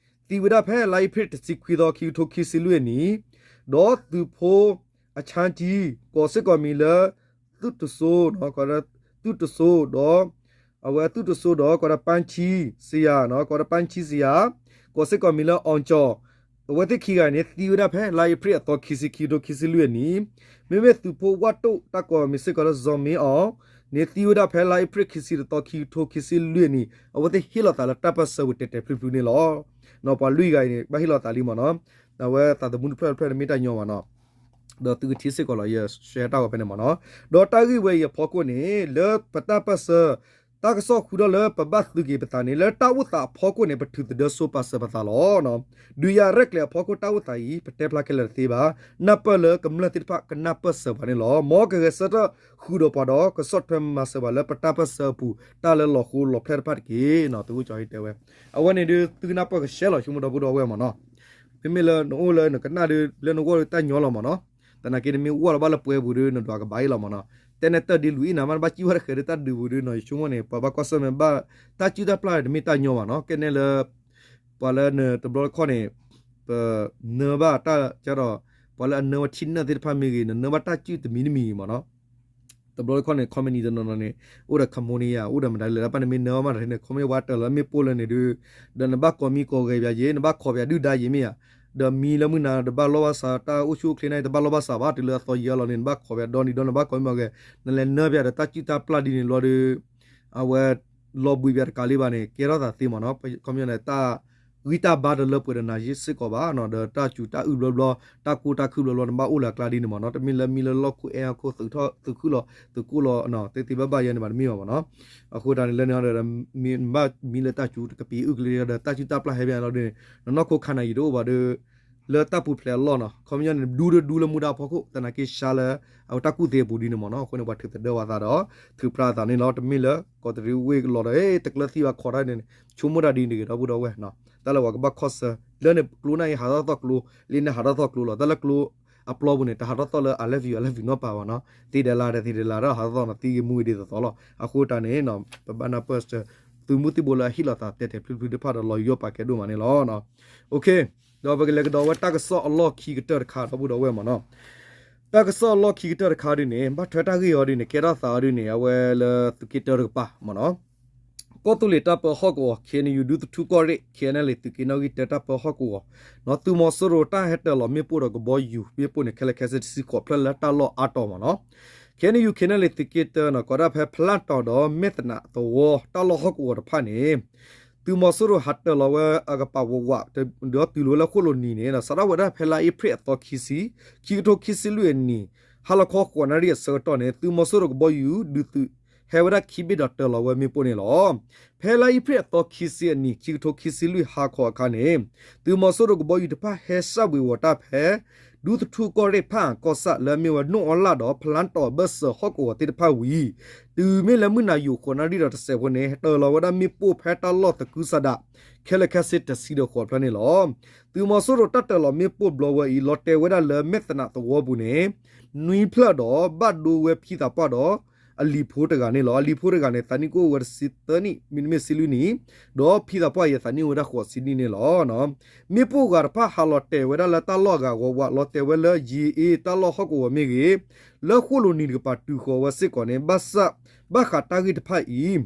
သံဝဲဒၣ်ဖဲလါအ့ဖြ့ၣ်တဆံခွံသီ ခံကထိခံဆံလွံၢ်အနံၤ, ဒီးသုးဖိအဆါကၠံ ကိးစ့ၢ်ကီးမံၤလၢ သုးတစိ, သုးတစိဒီး အဝဲသုးတစိဒီး ကိးဒၣ်ပၣ်ဆံစယၤ, ကိးဒၣ်ပၣ်ဆံစယၤ, ကိးစ့ၢ်ကီးမံၤလၢ အောင်ကျော်, အဝဲသ့ၣ်ခံဂၤန့ၣ် သံဝဲဒၣ်ဖဲလါအ့ဖြ့ၣ်အသီခံဆံ ခံကထိခံဆံလွံၢ်အနံၤ, မ့မ့ၢ်သုးဖိဝၣ်တိၣ် တၢ်ကိးမံၤစ့ၢ်ကီးလၢ ဇီၤမ့အီၤန့ၣ် သံဝဲဒၣ်ဖဲလါအ့ဖြ့ၣ်ခံဆံတသီ ခံကထိခံဆံလွံၢ်အနံၤ, အဝဲသ့ၣ်ဟ့ၣ်လီၤသးလၢတၢ်ပၢၢ်ဆၢပူၤတဲာ်တဲာ်ဖျုးဖျုးန့ၣ်လီၤ. ပှၤလွံၢ်ဂၤအံၤန့ၣ် ဘၣ်ဟ့ၣ်လီၤသးလံမ့ၢ်နီၤ, အဝဲသးသမူတဖျၢၣ်တဖျၢၣ်န့ၣ်မ့ၢ်တၢ်ညီဘၣ်နီၤ, ဒီးသုကထံၣ်စ့ၢ်ကီးလီၤ ယဆှဲတၢ်ဂီၤဖဲန့ၣ်မ့ၢ်နီၤ, ဒီးတၢ်ဂ့ၢ်ဝဲအံၤအဖီခိၣ်န့ၣ် လၢပတၢ်ပၢၢ်ဆၢ တၢ်ကစီၣ်ဃုထီၣ်လၢပဘၣ်သုးက့ၤပသးန့ၣ် လၢတၢ်အိၣ်သးအဖီခိၣ်န့ၣ် ပထုးသဒၢဆိပာ်စၢၤပသးလီၤ. ဒုးယၤရဲၣ်ကျဲၤအဖီခိၣ်တၢ်အိၣ်သးအံၤ ပတဲဖျါခဲလၢာ်တသ့ဘၣ်, နၢ်ပၢၢ်လၢကမျၢၢ်သ့ၣ်တဖၣ်ကနၢ်ပၢၢ်စၢၤပှၤန့ၣ်လီၤ. မ်ကဂဲၤဆၢထၢၣ်ဃုာ်ဒီးပှၤဒီး ကဆီၣ်ထွဲမၤစၢၤပှၤလၢပတၢ်ပၢၢ်ဆၢအပူၤ တၢ်လၢလီၤဃိလီၤဖျဲၣ်တဖၣ်တက့ၢ်. သုးခိၣ်ကၠီၤဟ့တဲဝဲ, အဝဲန့ၣ်ဒုး သုကနၢ်ပၢၢ်ကဆှဲလီၤ ဆိကမိၣ်ဒီပုၢ်ဒီဝဲၢ်မ့ၢ်နီၤ, မ့မ့ၢ်လၢနအိၣ်လၢနကနၣ်ဒုး လၢနဂီၢ်ဒုးတၢ်ညီလီၤမ့ၢ်နီၤ, သနာ်က့နမ့ၢ်ဝၢ်လီၤဘၣ်လၢပှဲၤပူၤဒုး နဒွးကဘၣ်အ့ၣ်လီၤမ့ၢ်နီၤ, တဲနဲၣ်တၢ်ဒ်လူၤအံၤနၤမ့ၢ်နဘၣ်စံၣ်ဝဲတဃဲၤဒုးတၢ်ဒုးပူၤဒုးနီၤ, ယဆိကမိၣ်န့ၣ် ပှၤဘၣ်ကွၢ်ဆၢၣ်မဲာ်ဘၣ် တၢ်စုၣ်တၢ်ပျၢ်တမ့ၢ်တၢ်ညီဘၣ်နီၤ, ကဲနဲၣ်လၢ ပှၤလၢနတဘျီတခီၣ်န့ၣ် ပနၢဘၣ်တၢ်ကဒီး ပှၤလၢအနၢဘၣ်ထံနၢၣ်သ့ၣ်တဖၣ်မ့ၢ်ဂ့ၤ နနၢဘၣ်တၢ်စုၣ်တမံၤတမံၤမ့ၢ်နီၤ, တဘျီတခီၣ်န့ၣ် ခီမနံၤတနီၤနီၤန့ၣ် အိၣ်ဒီး Cambodia အိၣ်ဒီးမတၤလဲၣ် တၢ်ပၢ်န့ၣ်မ့ၢ်နၢဘၣ်မးတထံန့ၣ် ခီမ့ၢ်ဝဲတၢ်လၢမ့ၣ်ပိၢ်လၢန့ၣ်ဒုး ဒီးနဘၣ်ကိးမံၤကိးဂဲၤပၠးယ့ၤ နဘၣ်ခိးပၠးဒုၣ်ဒါယ့ၤမ့ၢ်ဧါ, ဒီးမံၤလၢမုၢ်နၤတဘၣ်လိၣ်ဘၣ်စး တၢ်အိၣ်ဆူၣ်အိၣ်ချ့န့ၣ် တဘၣ်လိၣ်ဘၣ်စးဘၣ် တုၤလၢအသီယံၤအလီၢ်န့ၣ် နဘၣ်ခိးပၠးဒီနံၤဒီနဘၣ်ကိးမံၤကိးဂဲၤ နလဲၤနၢပၠးဒီးတၢ်စုၣ်တၢ်ပျၢ်ဒ်န့ၣ်ဘျီဒီး အဝဲ လီၤဘှံးပၠးတကးလံဘၣ်န့ၣ် ကဲထီၣ်သးသ့မ့ၢ်နီၤ, ခီမ့ၢ်န့ၣ် တၢ်ဂံၢ်တၢ်ဘါတလၢပှဲၤဒီးနၤစ့ၢ်ကီးဘၣ်နီၤ, ဒီးတၢ်စူၤတၢ်အုၣ်ဘျီဘျီ တၢ်ကိၢ်တၢ်ခုၣ်ဘျီဘျီ နဘၣ်အိၣ်လၢအကျါဒ်န့ၣ်မ့ၢ်နီၤ, တမ့ၢ်လၢမံလၢလီၢ်ခိၣ်အဲၣ်ဟီၣ်ခိၣ် သုးထီၣ်သုးခုၣ်လီၤ သုးကိၢ်လီၤ သ့သ့ဘၣ်ဘၣ်ယဲန့ၣ်ဘၣ်တမ့ၢ်ဘၣ်မ့ၢ်နီၤ, အဃိတၢ်န့ၣ်လၢန့ၣ်ဒီး နဘၣ်မံလၢတၢ်စူၤတကပံၤအုၣ်ကလ့ဒီး တၢ်စုၣ်တၢ်ပျၢ်ဟဲပၠးလီၤဒ်န့ၣ် နနီၢ်ခိခါနၤယံၤတအိၣ်ဘၣ်ဒီး လၢတၢ်ပူၤဖျဲးအလီၢ်နီၤ, ခီပညီန့ၣ် ဒူဒူလၢမူဒါဖီခိၣ် သနာ်က့ဆါလၢ အဝဲတၢ်ကူၣ်သ့အပူၤဒ်န့ၣ်မ့ၢ်နီၤ, အဃိန့ၣ် ပှၤထုးသဒၢဝဲသးဒီး ထုးဖျါသးန့ၣ်လီၤ, တမ့ၢ်လၢ ကီးတရံးဝ့ၢ်ကလီၤဒီး တကျၢၤသံဘၣ်ခိးတၢ်န့ၣ် ဆိကမိၣ်တၢ်ဒ်န့ၣ်တဂ့ၤ ဒီပုၢ်ဒီဝဲၢ်, တၢ်လၢပှၤကဘၣ်ခီၣ်ဆၢ လၢန့ၣ်ကျိန့ၣ်အံၤဟးထီၣ်သီၣ်ကျိ လၢန့ၣ်ဟးထီၣ်သီၣ်ကျိလီၤ, တၢ်လၢကျိအပျီပူၤန့ၣ် တဟးထီၣ်သီၣ်လၢ I love you, I love you နီတပၤဘၣ်နီၤ, သ့ဒဲးလါဒဲး သ့ဒဲးလါဒီးဟးထီၣ်သီၣ်နီၤ သံဂ့ၤမူဂ့ၤဒ်သိးသိးလီၤ, အဃိတၢ်န့ၣ် ပဘၣ်နၢ်ပၢၢ်စၢၤ သုးမုၢ်သံၣ်ဘိလၢအဟ့ၣ်လီၤသးတဲာ်တဲာ်ဖျုးဖျုးတဖၣ်ဒီးလီၤယိာ်ပာ်ကဲဒိၣ်မးန့ၣ်လီၤ. ဒီးပကလဲၤကဒီးဝဲတၢ်ကစီၣ်အလီၢ်ခံကတၢၢ်တခါ ဒီပုၢ်ဒီဝဲၢ်မ့ၢ်နီၤ, တၢ်ကစီၣ်အလီၢ်ခံကတၢၢ်တခါဒ်န့ၣ် ဘၣ်ထွဲတၢ်ဂ့ၢ်အီၤဒ်န့ၣ် ကဲထီၣ်သးအီၤဒ်န့ၣ် အဝဲလၢသုးက့တၢတကပၤမ့ၢ်နီၤ, ကီၢ်သူလ့ၤတၢ်ပၢဟီၣ်ကဝီၤ K N U ဒူသထူကီၢ်ရ့ၣ် K N L A သုးက့နီၣ်ဂံၢ်တၢတၢ်ပၢဟီၣ်ကဝီၤ, သုးမီၤစိရိၤတၢ်ဟဲတၢၤလီၤမ့ၣ်ပိၢ်ဒီးကဘီယူၤမ့ၣ်ပိၢ်န့ၣ် ခဲလၢာ်ခဲဆ့တဆံဃိးဖျၢၣ်လၢတၢ်လီၢ်အါတီၤမ့ၢ်နီၤ, K N U K N L A သုးက့တၢနီၤ ကိးဒၣ်ဖဲဖလၣ်တီၤဒီးမဲၣ်သနးသဝီတၢ်လီၢ်ဟီၣ်ကဝီၤတဖၣ်န့ၣ် သုးမီၤစိရိၤဟးတၢၤလီၤဝဲအကပၤဝးဝး ဒီးတုၤလီၤဝဲလၢဃိၣ်လိၤနံၤန့ၣ် စးထီၣ်ဝဲဒၣ်ဖဲလါအ့ဖြ့ၣ်အသီခံဆံ ခံကထိခံဆံလွံၢ်အနံၤ ဟါလီၤခီဃိးနၣ်ရံၣ်အဆၢကတီၢ်န့ၣ် သုးမီၤစိရိၤကဘီယူၤဒုးသုး ဟဲဝဲဒၣ်ခံဘ့ၣ်ဒီးတၢၤလီၤဝဲမ့ၣ်ပိၢ်န့ၣ်လီၤ. ဖဲလါအ့ဖြ့ၣ်အသီခံဆံအနံၤ ခံကထိခံဆံလွံၢ်ဟါခီအခါန့ၣ် သုးမီၤစိရိၤကဘီယူၤတဖၣ်ဟဲစၣ်ဘှံးဝီၤတၢ်ဖဲ ဒူသထူကီၢ်ရ့ၣ်ဖၣ်အၣ်ကီၢ်ဆၣ် လၢအမ့ၢ်ဝဲနိၣ်အီလၣ်ဒီး ဖလါတီၣ်အဘၢၣ်စၢၤဟီၣ်ကဝီၤသ့ၣ်တဖၣ်ဝံၤ တုၤမ့ၢ်လၢမုၢ်နၤယိၤဃိးနၣ်ရံၣ်ဒီးတစဲးဖိန့ၣ် တၢၤလီၤဝဲဒၣ်မ့ၣ်ပိၢ်ဖဲတၢ်လီၢ်သကုၤဆးဒး ခဲလၢာ်ခဲဆ့တဆံဒီးဃိးဖျၢၣ်န့ၣ်လီၤ. သုးမီၤစိရိၤတၢ်တၢၤလီၤမ့ၣ်ပိၢ်ဘျီဝဲအံၤ လီၤတဲာ်ဝဲဒၣ်လၢမဲၣ်သနးသဝီပူၤန့ၣ် နွံဖျၢၣ်ဒီး ဘၣ်ဒိဝဲဖံသးပှၢ်ဒီး အလံၤဖိတဂၤန့ၣ်လီၤ. အလံၤဖိတဂၤန့ၣ် သးနံၣ်ကအိၣ်ဝဲတဆံသၢနံၣ် မ့တမ့ၢ်ဆံလွံၢ်နံၣ်, ဒီးဖံသးပှၢ်အံၤ သးနံၣ်အိၣ်ဝဲဒၣ်ဃိးဆံနံၣ်န့ၣ်လီၤ. မ့ၣ်ပိၢ်ဂၤတဖၣ်ဟးလီၤတဲာ်ဝဲဒၣ်လၢတၢ်လီၢ်အဂၤဝးဝး လီၤတဲာ်ဝဲလၢယံၤအ့ တၢ်လီၢ်ဟီၣ်ကဝီၤမ့ၢ်ဂ့ၤ, လၢဃိၣ်လိၤနံၤတကပၤတုၤဃီၤဝဲစ့ၢ်ကီးန့ၣ် ဘၣ်ဆၣ် ဘၣ်ဃးတၢ်ဂ့ၢ်တဖၣ်အံၤ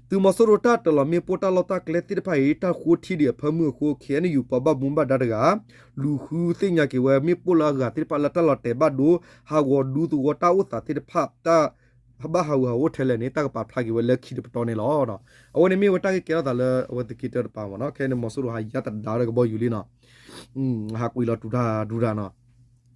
သုးမီၤစိရိၤတၢ်တၢၤလီၤမ့ၣ်ပိၢ်တၢ်လီၢ်တၢ်ကျဲသ့ၣ်တဖၣ်အံၤ တၢ်ဃိထံဒံးအဖၢမုၢ်အဃိ ခ့ၣ်အဲၣ်ယူၣ် ပှၤဘၣ်မူဘၣ်ဒါတဂၤ လူၤဃုသ့ၣ်ညါက့ၤဝဲ မ့ၣ်ပိၢ်လၢအဂၤသ့ၣ်တဖၣ်လၢတၢ်လီၤတဲာ်ဘၣ်ဒိ ဟးဂီၤဒူသဝီတၢ်အိၣ်သးသ့ၣ်တဖၣ် တၢ်ဘၣ်ဟးဂူာ်ဟးဂီၤအိၣ်ထဲလဲၣ်န့ၣ် တၢ်ကပာ်ဖျါက့ၤဝဲလၢခံတပတီၢ်န့ၣ်လီၤ. အဝဲန့ၣ်မ့ၢ်ဝဲတၢ်ဂ့ၢ်ကဲထီၣ်သးလၢအဝဲသုးက့တၢတပၤမ့ၢ်နီၤ, ခဲအံၤန့ၣ် မီၤစိရိၤဟးယါသဒါဒီးကဘီယူၤလံနီၤ, ဟးကွံာ်လီၤတူၢ်တၢ်ဒူတၢ်နီၤ.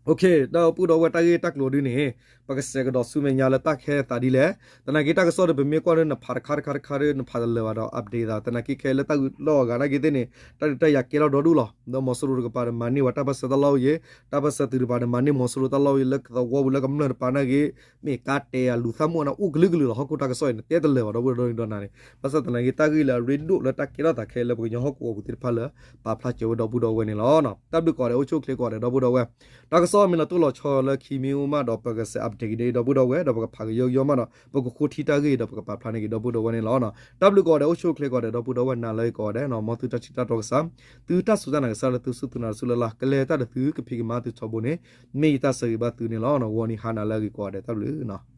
တၢ်အိၣ်ပုၢ်ဒီးဝဲၢ်တၢ်ဂ့ၢ်တၢ်ကျိၤဒ်န့ၣ် ပကစဲးကဒီးဆူမဲာ်ညါလၢတၢ်ခဲသးဒ်လဲၣ်. သနာ်က့တၢ်ကစီၣ်ဒီးပမ့ၢ်ကွၢ်ဒီးနဖးတခါတခါတခါဒီး နဖးတလၢာ်ဘၣ်ဒီး update သး သနာ်က့ခဲလၢာ်တၢ်ဂုၤလီၢ်အဂၤနာ်က့သ့ၣ်န့ၣ် တၢ်ဒုးတၢ်ယၤကဲထီၣ်ဒီဒူၣ်လီၤ. ဒီးမီၤစိရိၤတကပၤဒီးမၤန့ၢ်ဝဲတၢ်ပၢၢ်ဆၢတၢ်လီၢ်အိၣ်ယဲ, တၢ်ပၢၢ်ဆၢသုးတကပၤဒီးမၤန့ၢ်မီၤစိရိၤတၢ်လီၢ်အိၣ်ယဲ လၢသဝီပူၤလၢကမျၢၢ်တပၤနာ်က့ မ့ၢ်ကါတဲာ်အလူၤသၣ်မူၣ်အနၢ်အိၣ်ကလုာ်ကလုာ်လီၤ. ဟီၣ်ခိၣ်တၢ်ကစီၣ်အံၤန့ၣ် တဲတလၢာ်ဘၣ်ဒီပုၢ်ဒီဝဲၢ်ဒီးနၤန့ၣ်, ဘၣ်ဆၣ်သနာ်က့တၢ်ဂ့ၢ်လၢအရ့ဒိၣ်လၢတၢ်ကဲထီၣ်သးခဲလၢာ်လၢပကညီဟီၣ်ကဝီၤပူၤသ့ၣ်တဖၣ်လၢ ပာ်ဖျါစၢၤဝဲဒီပုၢ်ဒီဝဲၢ်န့ၣ်လီၤ. တၢ်ဘျုးကိးဂၤဒဲး အိၣ်ဆူၣ်အိၣ်ချ့ကိးဂၤဒဲးဒီပုၢ်ဒီဝဲၢ်, တၢ်ကစီၣ်မ့ၢ်လီၤတိၢ်လီၤဆီလၢခံမ့ၢ်အိၣ်မးဒီး ပကစဲး update က့ၤဒီပုၢ်ဒီဝဲၢ် ဒီးပကဖးကယီကယီမးဒီး ပကဃိထံတၢ်ဂ့ၢ်ဒီးပကပာ်ဖျါန့ၢ်က့ၤဒီပုၢ်ဒီဝဲၢ်န့ၣ်လီၤ. တၢ်ဘျုးကိးဂၤဒဲး အိၣ်ဆူၣ်အိၣ်ချ့ကိးဂၤဒဲးဒီပုၢ်ဒီဝဲၢ် နၤလၢအံၤကိးဂၤဒဲးနီၤ, မ်သုတၢ်ထံၣ်တၢ်တီကစၢ်, သုတၢ်စူၢ်တၢ်နာ်ကစၢ်လၢသုစူၢ်သုနာ်တစူၢ်လၢ်လၢ် ကလဲၤတၢ်ဒီးသုကဖံးကမၤသုထီဘိန့ၣ် မ့ၢ်ယတၢ်ဆၢဂ့ၤဘၣ်သုန့ၣ်လီၤ. ဂီၤနံၤဟါနၤလၢအဂ့ၤကိးဂၤဒဲး တၢ်ဘျုး